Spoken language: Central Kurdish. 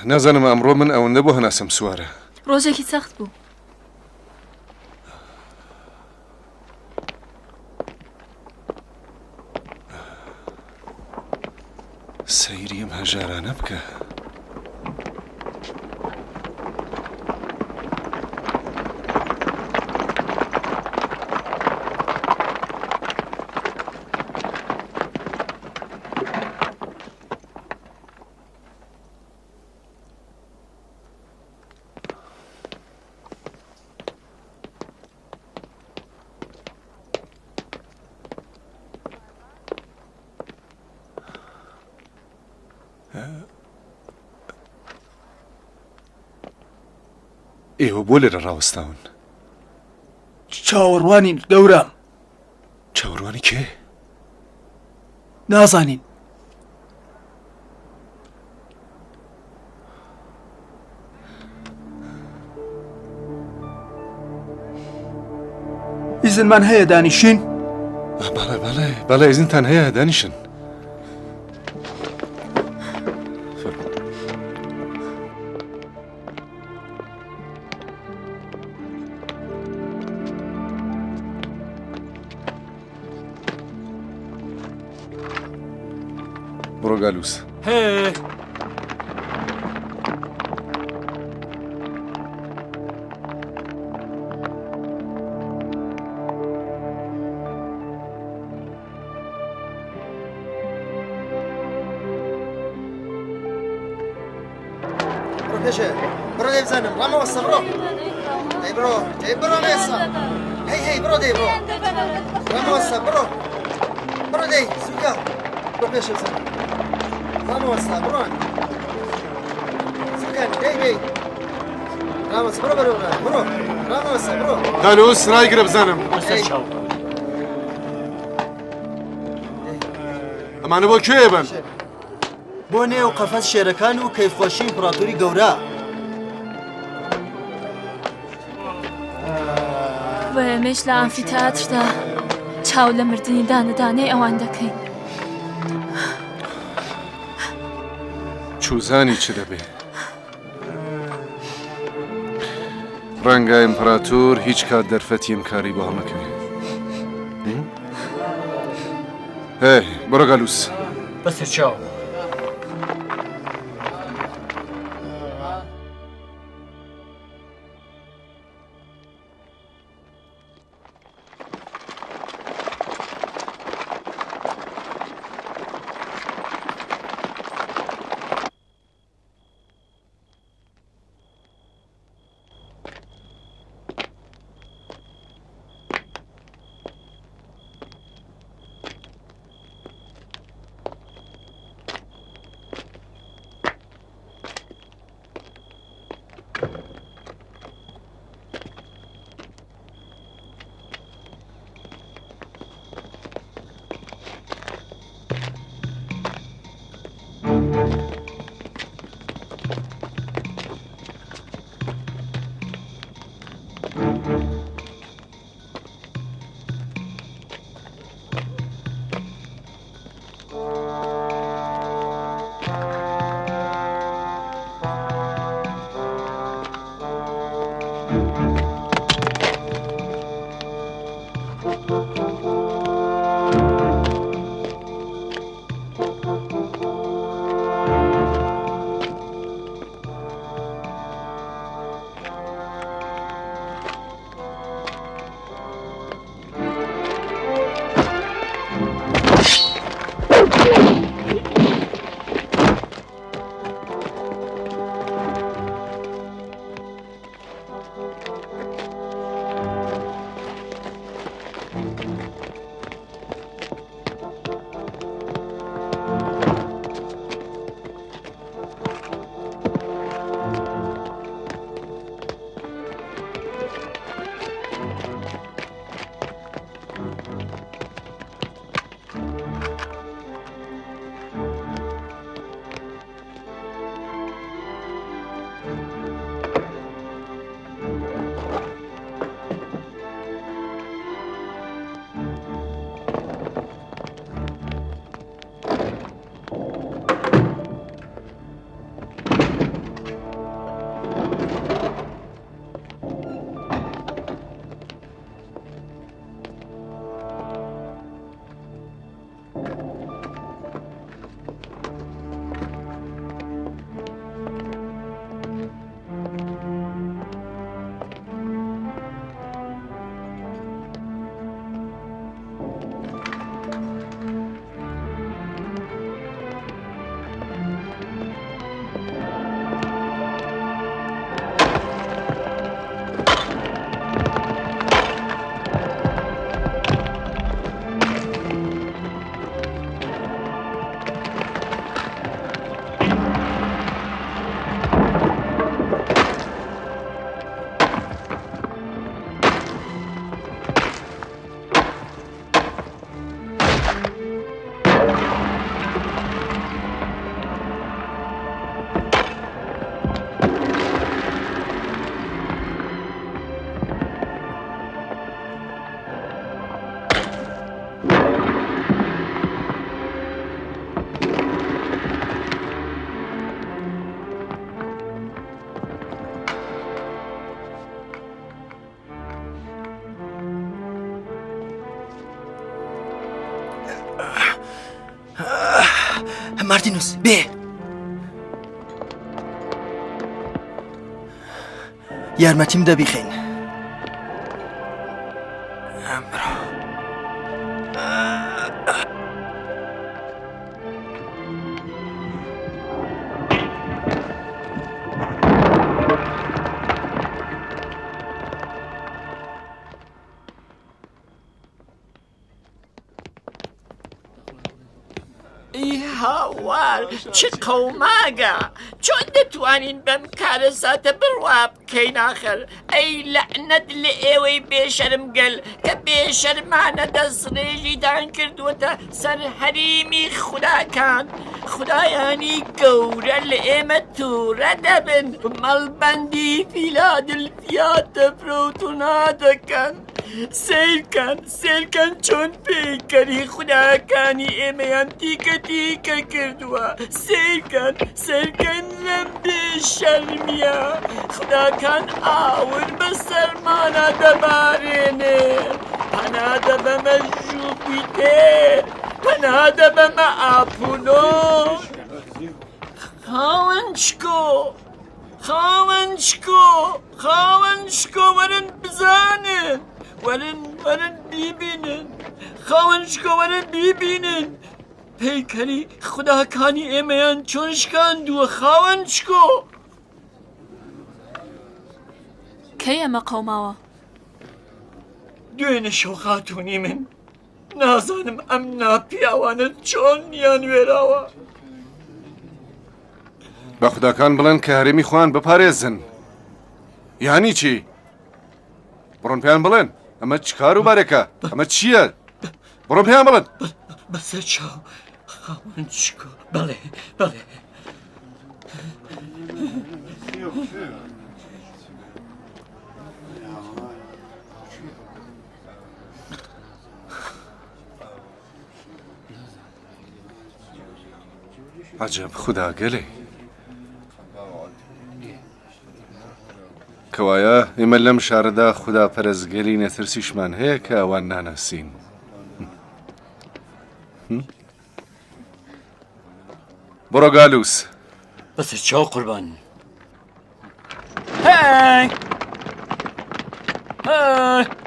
نازانم ئەمڕۆ من ئەوەندە بۆ هەناسەم سوارە. ڕۆژێکی سەخت بوو. سەیری ئەم هەژارانە بکە. ئێوە بۆ لێرە ڕاوەستاون؟ چاوەڕوانین گەورەم. چاوەڕوانی کێ؟ نازانین. ئیزنمان هەیە دانیشین؟ بەڵێ بەڵێ بەڵێ ئیزنتان هەیە دانیشن. بڕۆ گالوس. هێ. بڕۆ پێشێ بڕۆ دەی بزانم ڕامەوەستە بڕۆ دەی بڕۆ دەی بڕۆ مێسا هەی هەی بڕۆ دەی بڕۆ ڕامەوەستە بڕۆ بڕۆ دەی زووکە بڕۆ پێشێ بزانم ڕامەوەستە بڕۆن زووکەن دەی دەی ڕامەوەستە بڕۆ بەرەو ڕا بڕۆ ڕامەوەستە بڕۆ گالوس ڕایگرە بزانم دەی. ئەمانە بۆ کوێ بن؟ بۆ نێو قەفەس شێرەکان و کەیفخۆشی ئیمپڕاتۆری گەورە. و ئێمەیش لە ئامفیتئاتردا چاو لە مردنی دانە دانەی ئەوان دەکەین. چوزانی چ دەبێ؟ ڕەنگە ئیمپراتور هیچ کات دەرفەتی ئەم کاری بۆ هەڵنەکەوێ. هێ بڕۆ گالوس. بەسەر چاو. مارتینوس بێ یارمەتیم دە بیخەین ئی هاوار چ قەوماگە چۆن دەتوانین بەم کارەساتە بڕوا بکەین ئاخر ئەی لەعنەت لە ئێوەی بێشەرم گەل کە بێشەرمانە دەستڕێژیتان کردووەتە سەر هەریمی خوداکان خودایانی گەورە لە ئێمە تووڕە دەبن مەڵبەندی فیلادلفیا تەفرەوتونا دەکەن سەیرکەن سەیرکەن چۆن پەیکەری خوداکانی ئێمەیان تیکە تیکە کردووە سەیرکەن سەیرکەن لەم بێ شەرمیە خوداکان ئاور بە سەرمانە دەبارێنێ پەنا دەبەمە ژوپیتێر پەنا دەبەمە ئاپولۆ خاوەن شکۆ خاوەن شکۆ خاوەن شکۆ وەرن بزانن وەرن وەرن بیبینن خاوەن شکۆ وەرن بیبینن پەیکەری خوداکانی ئێمەیان چۆن شکاندووە خاوەن شکۆ. کەی ئەمە قەوماوە؟ دوێنێ شەو خاتوونی من نازانم ئەم ناپیاوانە چۆن نیان وێراوە. بە خوداکان بڵێن کە هەرێمی خۆیان بپارێزن یانی چی؟ بڕۆن پێیان بڵێن ئەمە چ کار و بارێکە ئەمە چییە؟ بڕۆن پێیان بڵێن بەسەر چاو خاوەن شکۆ بەڵێ بەڵێ عجب خوداگەلێ کەوایە ئێمە لەم شارەدا خودا پەرستگەلی نەترسیشمان هەیە کە ئەوان ناناسین. بڕۆ گالوس. بەسەر چاو قوربان. هەی! هەی!